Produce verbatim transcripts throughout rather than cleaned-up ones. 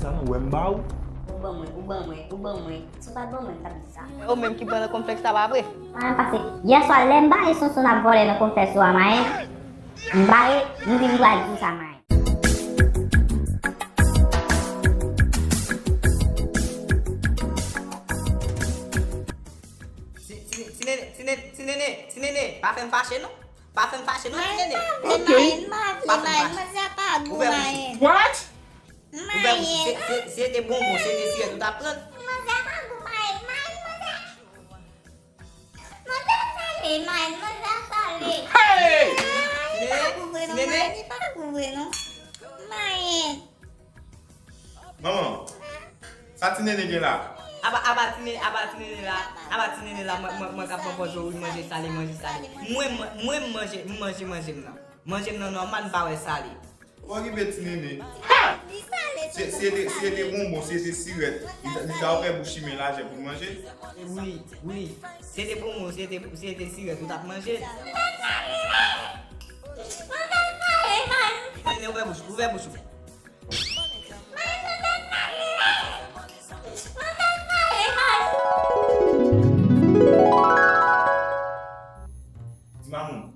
Sa nou wè m ba ou? Ou ban mwen, ou ban mwen, ou ban mwen. Si w pa t ban mwen, m t ap di sa. Ou menm ki pran nan konplèks la pa vre? Mayen pase. Yè swa lè m ba e Sonson ap vòlè nan konfès ou a, Mayen. M ba e, m vin pral di w sa, Mayen. Ti nene, ti nene, ti nene, ti nene, pa fè m fache non. Pa fè m fache non, ti nene. Mayen pa vle, Mayen pa vle, Mayen, manzè pa gou, Mayen. What? Ouvè bouch ou. Se, se, se te bonbon, se te sirèt ou t ap pran. Manzè pa gou, Mayen, Mayen, manzè. Manzè sale, Mayen, manzè sale. Ti nene, ti nene. Mayen pa gou vre non. Mayen. Manman, sa ti nene gen la? Aba, aba ti nene, aba ti nene la, aba ti nene la, mwen, mwen, mwen ka pran pòz ou, wi, manje sale, manje sale. Mwen, mwen, mwen manje, m manje, manje m nan. Manje m nan nòmal, m pa wè sale. Okipe ti nene. Li sale. Se, se te, se te bonbon, se te sirèt. Li ta, li ta ouvè bouch li men lajè pou l manje. Wi, wi. Se te bonbon, se te, se te sirèt, ou t ap manje. Ti nene, ouvè bouch, ouvè bouch ou. Ti mamoun.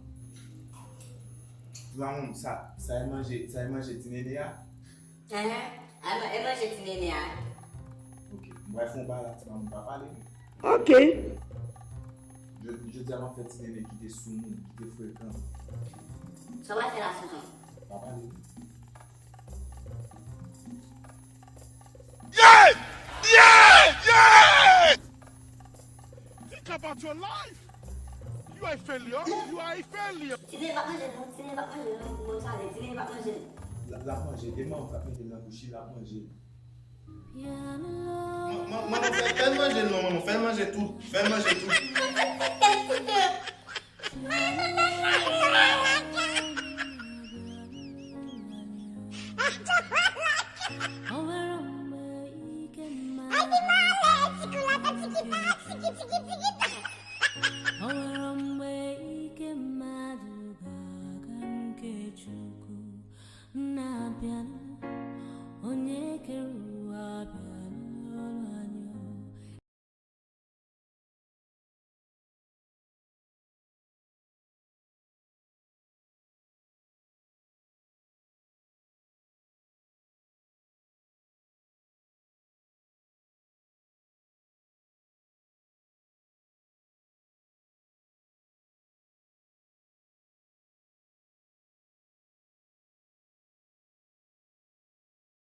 Ti mamoun, sa, sa e manje, sa e manje ti nene a? Enhen, a, e manje ti nene a. Ok, m pral fè yon bagay la, ti mamoun, pa pale non. Ok. Jodi, jodi a m ap fè ti nene kite soumoun, kite frekan. Sa w pral fè la, Sonson? Pa pale non. Yeah! Yeah! Yeah! Think about your life. You are a failure. You are a failure. Ti nene pa manje non, ti nene pa manje non, mwen sale, ti nene pa manje. L ap manje, e manman k ap mete l nan bouch li, l ap manje. Manman, fè l manje l non, manman, fè l manje tout, fè l manje tout.